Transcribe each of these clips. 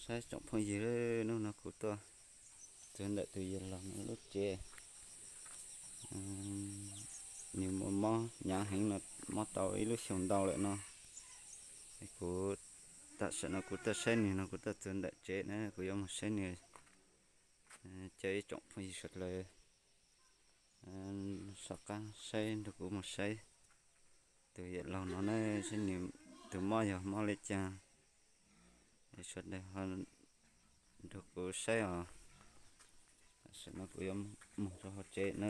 Saib tsoom phooj ywg, hnub no kuv tuaj txog ntawm tus yawg laus no lub tsev. Nws muaj mob hnyav heev no, mob tau ib lub xyoos ntau lawm no. Kuv, tam sim no kuv tuaj saib nws no, kuv tuaj txog ntawm tsev na, kuv yuav mus saib nws. Coj ib tsoom phooj ywg sawv daws soj qab saib nrog kuv mus saib tus yawm laug no na, saib nws tus mob yog mob li cas, sawv daws ho nrog kuv saib os. Tam sim no kuv yuav mus rau hauv tsev na.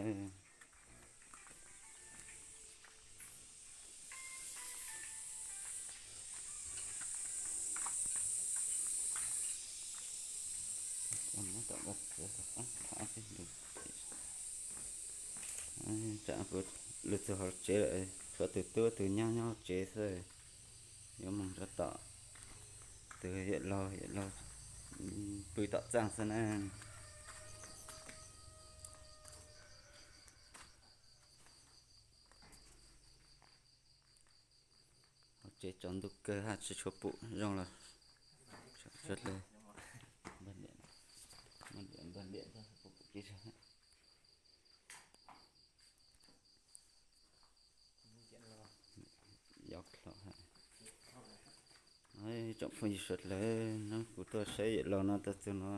Tsam kuv lug txug hauv tsev lawm, tshuav tus tub tus nyab nyob hauv tsev xwb. Yuav mus rau tom tus yawm laug, yawm laug pw tom txaj xwb na. Hauv tsev tsaus ntuj kawg haj tsis tshua pum zoo los. Tsoom phooj ywg sawv daws, hnub kuv tuaj saib yawm laug no tuaj txug no,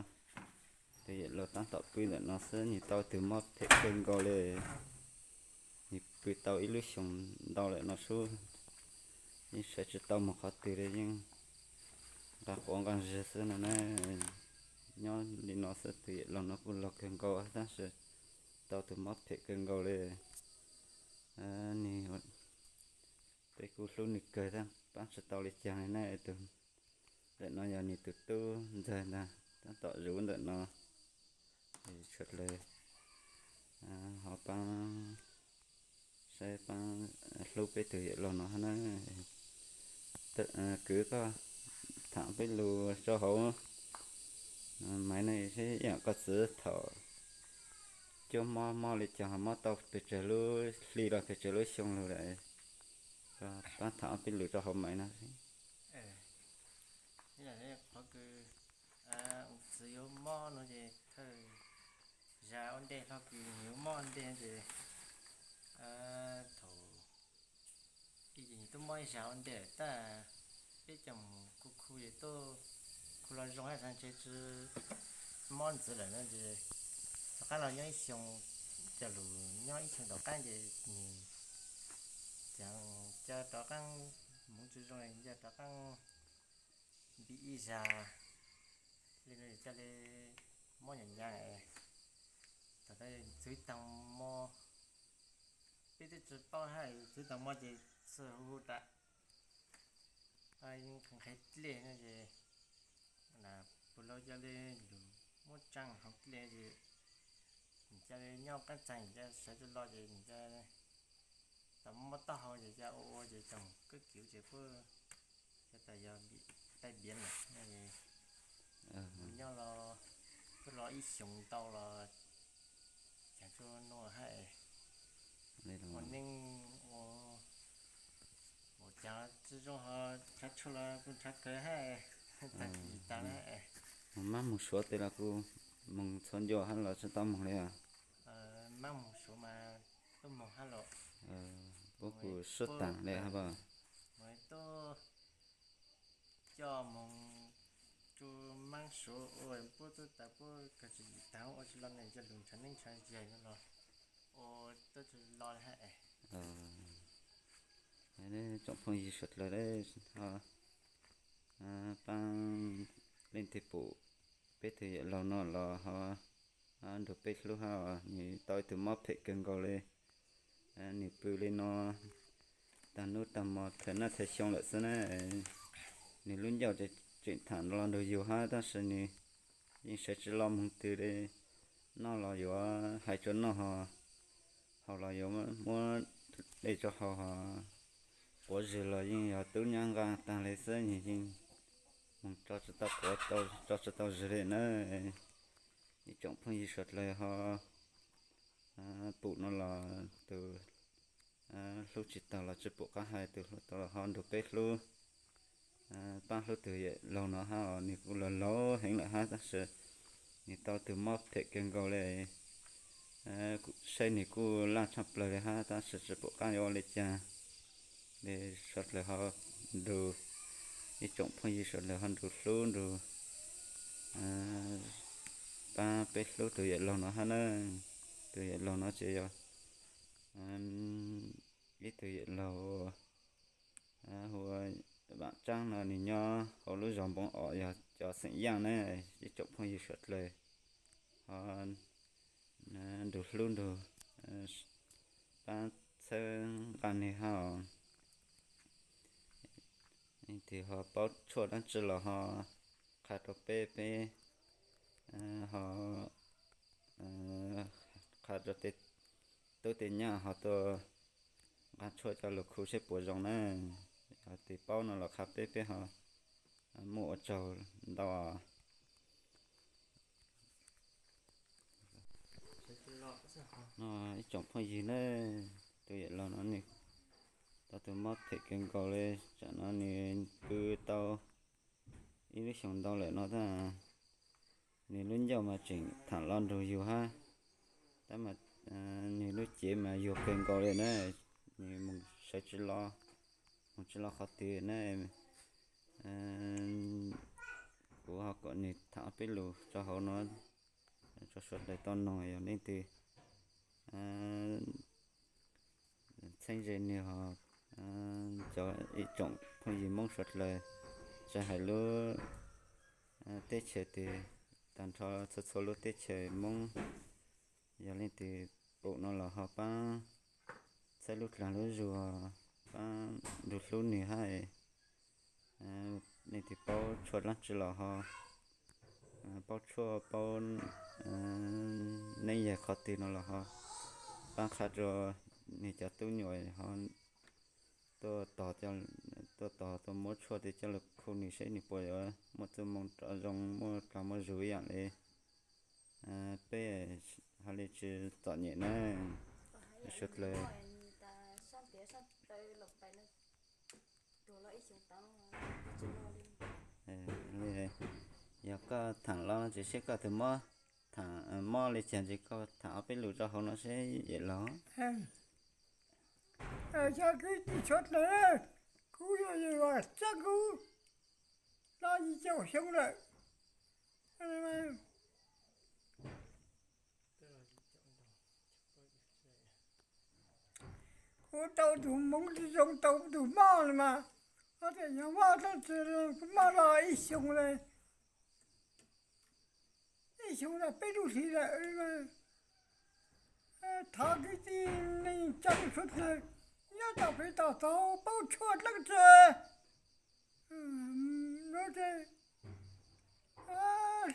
tus yawm laug tab tom pw ntawm no xwb, nws tau tus mob phem kawg nkaus li. Nws pw tau ib lub xyoos ntau lawm no xwb, yeej sawv tsis tau mus qhov twg li, yeej nqa quav nqa zig xwb no na. Nyob li no xwb, tus yawm laug no kuj laug kawg nkaus tab sis tau tus mob phem kawg nkaus li. Nws, peb kuj hlub nws kawg tab paab tsis tau li cas li na. Tus ntawm no yog nws tus tub ntxawg ntag, tab tom zuv ntawm no. Sawv daws ho paab saib paab hlub peb tus yawm laug no na. Kwv, koj tham peb lus rau hauv maiv no seb ib yaam koj txiv thaum cuab mob mob li cas, mob tau pes tsawg lub hli los pes tsawg lub xyoo lug lawm, koj paab tham peb lus rau hauv maiv no. Qhov kws txiv yuav mob no ces thawj zaug ua ntej hlo kws nws yuav mob ua ntej ces thaum ib ces nws tub mob ib zaug ua ntej lawm tab peb coj mus khu khu ces tub khu los zoo hab xaav ntshe tsis mob ntxiv lawm no ces rov qaab los nyob ib xyoo, coj lug nyob ib xyoo tom qaab ces nws ca rov qaab moov tsis zoo, ca rov qaab npib ib zag li no coj li mob nyav nyav. Thaum txug ib tag hmo peb twb tsis paub hab, txug ib tag hmo ces txhaj hu hu tas yeej nqhis dlej no ces puj laug coj li lug muab tsaa hauv dlej ces nws coj li nyob qaab txag nws coj sawv tsis lo ces nws coj tau mob taub hau ces coj ua ua ces tsoom kab kiv ces puab coj tas yog tai biav lawm no ces nyob los twb los ib xyoos ntau los caag tsuj nuav hab es ua neej ua ua caag tsi zoo ho nrhav tshua los kuj nrhav kawg hab, tag kis tag na. Moog mab moog suav tes los kuj moog txhua ncua hab los tsi tau moog li os? Mab moog suav mas tub moog hab los, puab kuj suab taag li hab. Tub coj moog tsuj maab suav ua puab tub tas puab kawg tsi taag ua tsi lo neej coj lug nrhav neeb nrhav yaig no los ua tub tsi lo hab. Tsoom phooj ywg suav dlawg, ho paab leej twg pum peb tug yawm laug no los ho nrug peb hlub hab, nws tau ib tug mob phem kawg nkaus li. Nws pw li no tag nub tag mo thawm naj thawm xyoo lawm xwb na. Nws lub ncauj tseem tham los nrug yug hab tab sis nws yeej sawv tsi lo moog twg li. Noj los yuav hais rua noj ho, haus los yuav muab dlej rua haus ho, quav zig los yeej yog tub nyab nqaa taag li xwb, nws yeej moog tso tsi tau quav, tso tsi tau zig li na. Ib tsoom phooj ywg suav dlawg ho pum no los tus hlub tsi taug los tsi pum qab hais, tus hlub taug los ho nrug peb hlub. paab hlub tug yawm laug no hab os, nwg kuj laug laug heev lawm hab tab sis nwg tau tug mob phem kawg nkaus le. Saib nwg kuj laj tshaj plawg le hab tab sis tsi pum qaab yuav ua le caag. Le suav dlawg ho nrug, ib tsoom phooj ywg suav dlawg ho nrug hlub nrug paab peb hlub tug yawm laug no hab na. Tug yawm laug no ces yog ib tug yawm laug hu ua Vaam Tsaab no, nwg nyob hauv lub zog Npoo Om, yog cov xeem Yaaj na. Ib tsoom phooj ywg suav dlawg ho nrug hlub nrug paab txhawb nqaa nwg hab os. Leej twg ho paub tshuaj dlaab tsi los ho qha rua peb, peb ho qha rua tej tub tej nyab ho tuaj nqaa tshuaj coj lug khu seb puas zoo na. Yog twg paub no los qha peb, peb ho muaj ua tsaug ntau. Ib tsoom phooj ywg na, tug yawm laug no nwg tau tug mob phem kawg nkaus le, tsam no nwg pw tau ib lub xyoos ntau lawm no tab, nwg lub ncauj mas tseem thaam lo nrug yug hab, tab mas nwg lub cev mas yuag kawg nkaus le na, nwg moog sawv tsi lo, moog tsi lo qhov twg na. Kuv ho kom nwg thaam ob peb lus rua hauv no rua suav dlawg tau noog, yog leej twg txheeb ze nwg ho, cov ib tsoom phooj ywg Moob suav dlawg, tsi hais lub teb chaws twg, tag nrho txhua txhua lub teb chaws Moob, yog leej twg pum no los ho paab txhawb lub dlaag lub zug, paab nrug hlub nwg hab. Leej twg paub tshuaj dlaab tsi los ho, paub tshuaj paub neeb yag qhov twg no los ho paab qha rua nwg cov tub nyuam ho tuaj tog, tuaj tog tuaj muab tshuaj tej coj lug khu nwg seb nwg puas yuav muaj txuj moo rov zoo, muaj dlaag muaj zug ib yaam le. Peb ho le tsi txom nyem na, suav dlawg. Yog koj thaam los ces seb koj tug mob, mob le caag ces koj thaam ob peb lus rua hauv no seb yawm laug. Cov kwv tij suav dlawg, kuv yog Vam Tsaab, kuv los yim caum xyoo lawm. Kuv tau tug hmoov tsi zoo, tau tug mob le mas, o, yog mob dlaab tsi, kuv mob los ib xyoos le, ib xyoos los peb lub hli lawm. Thov kwv tij neej tsa suav dlawg nyob tom pem tom txog paub tshuaj dlaab tsi,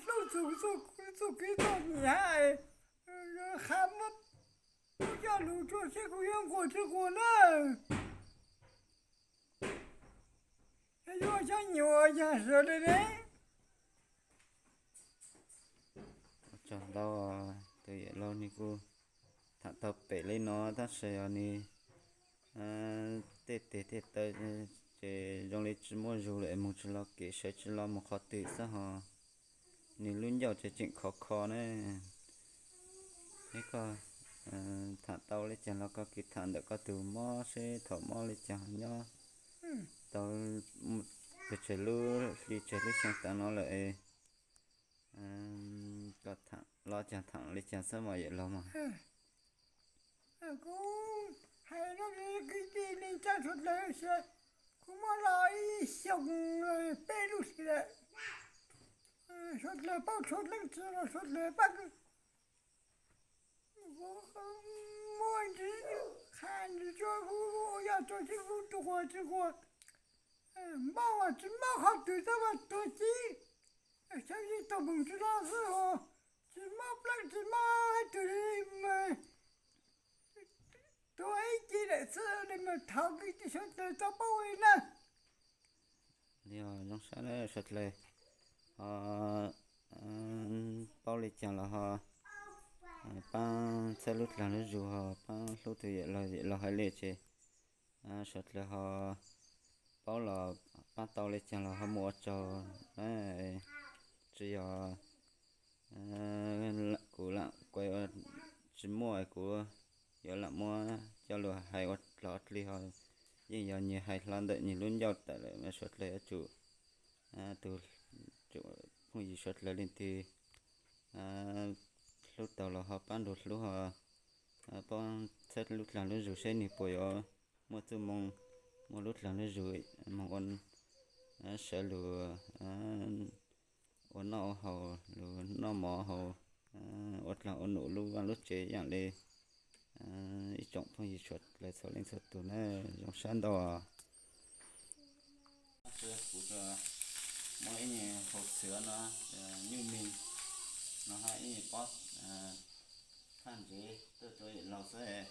hlub txug txuj kev txuj nyam hab, qha muab coj lug rua seb kuv yuav nquag tsi nquag na. Yuav cov nyuam yog sawv daws ne. Ua tsaug ntau, tus yawm laug nws kuj tham tau pem li no tab sis yog nws tej tes tej taw ces zoo li tsis muaj zug lawm, mus tsis lo kev, sawv tsis lo mus qhov twg xwb ho. Nws lub ncauj ces tseem khov kho ne. Seb koj tham tau li cas los koj kis tham ntawm koj tus mob seb thaum mob li cas nyob tau pes tsawg lub hli tsawg lub xyoo tas no lawm es koj tham los cas tham li cas xwb mas yawm laug mas. Kuv hais rau kwv tij neej tsa suav dlawg, kuv mob los ib xyoos peb lub hli lawm. Suav dlawg paub tshuaj dlaab tsi los suav dlawg pab kuv, muab ntsis qha ntsis rua kuv, yog rua seb kuv nquag tsis nquag. Mob mas tsis mob qhov twg tab mas tuag ci, xyov yog tuag moog tsis lo xwb os. Tsis mob pleeb tsis mob hab twg li mas tuag ib ce lawm xwb li mas thov kwv tij suav dlawg tau paub li na. Zoo sab suav dlawg ho paub li cas los ho paab txhawb lub dlaag lub zug ho paab hlub tus yawm laug, yawm laug hais li ces suav dlawg ho paub los pab tau li cas los ho muaj ua tsaug na. Tsis yog kuv lam kuv tsis muaj kuv yuav lam muab coj los hais ua dlog ua dlig ho yeej yog nyias hais hlo ntawm nyias lub ncauj tawm lawm mas suav dlawg yuav tsum, tus phooj ywg suav dlawg leej twg hlub tau los ho pab nrug hlub ho pab txhawb lub dlaag lub zug seb nwg puas yuav muaj txuj moo, muaj lub dlaag lub zug moog ua sawv lug ua noj ua haus, lug noj mov haus, ua dlaag ua num lub vaaj lub tsev yaam le ib tsoom phooj ywg suav dlawg txhua leej txhua tug na. Zoo sab ntau. Kuv muab ib nyuag hau txhwv no, nyuj mig no hab ib nyuag pob thaj ntsev tuaj rua yawm laug xwb.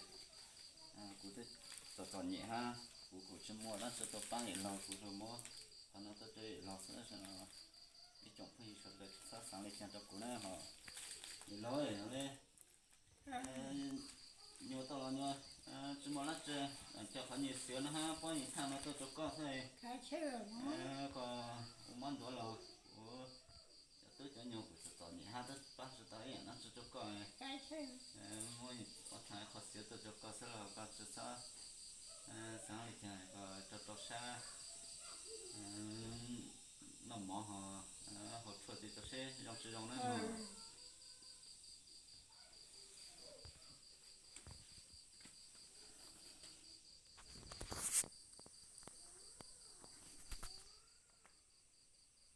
Kuv twb txom txom nyem hab kuv kuj tsis muaj dlaab tsi tau paab yawm laug, kuv lug muab qhov no tuaj rua yawm laug xwb. Ib tsoom phooj ywg suav dlawg txhob xaav le caag rua kuv na ho. Yawm laug, nyuas tau los nyuas, tsis muaj dlaab tsi, coj qhov nyuag xiav no hab pob nyuag thaj no tuaj rua koj xwb. Koj ua mab ntuav los, kuv cov tub cov nyuag kuv txom txom nyem hab twb paab tsis tau ib yaam dlaab tsi rua koj. Muab ua thaam qhov xiav tuaj rua koj xwb los koj tsis txhob xaav le caag, koj rau rau sab noj mov ho haus tshuaj tsi rau seb zoo tsis zoo na.